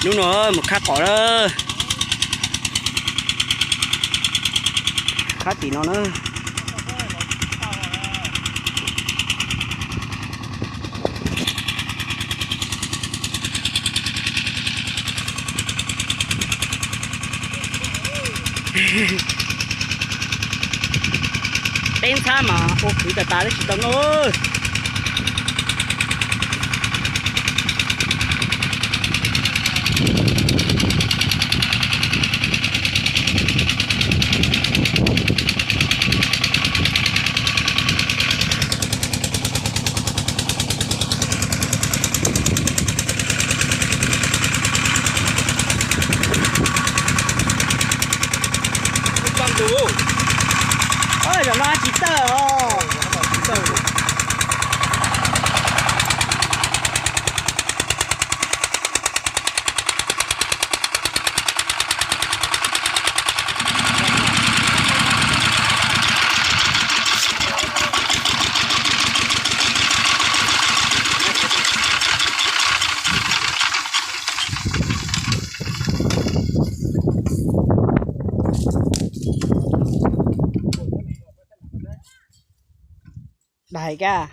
Hnub no mus khab qom na. Khab tim no na. Peb ntxhab mas ua khwv tas tas tsis tau noj. Zaum no tsis tawj os. Daig kab.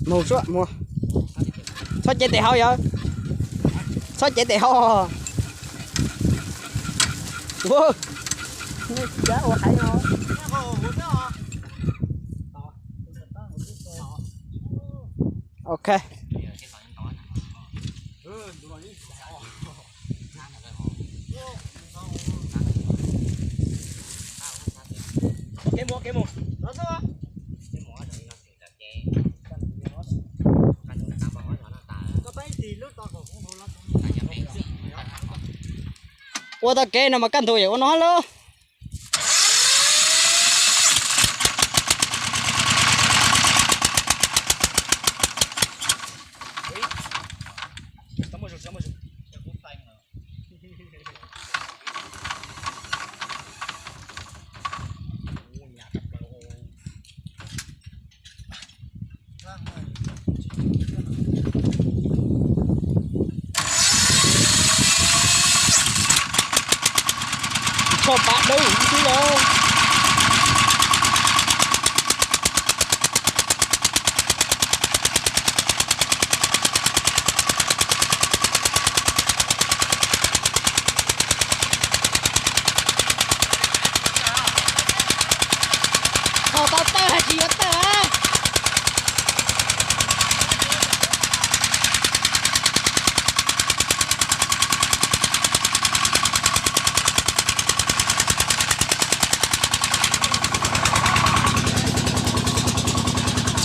Mus suab mus. Txhob cev tes hau yog. Txhob cev tes hau. Ok. Ua tau kev no mas kaj ntug yam ua no lawm. Tsho pab dawb xwb os. Txhos tau tawj hais tsis yuav tawj.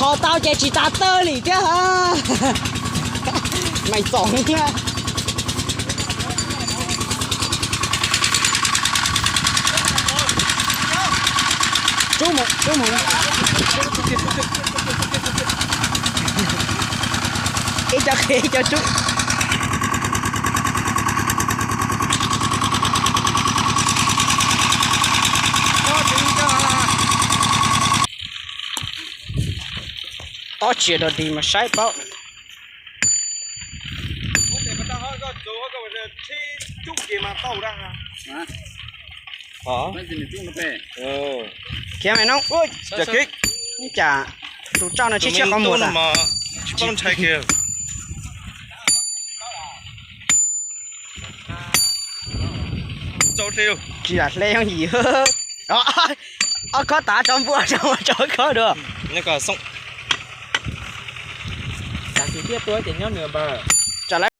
Txhos tau ces tsis tas tawj li thiab. Meem txom. Rub mus, rub mus. Ib co qhia ib co rub. Tob tsia dog dig mas saib paub. Khiav me no. Cas tus tsaug no tshiab tshiab qhov muag. Tsis lam hle yooj yim. Ob khob tav tso npua tso tso khob dua.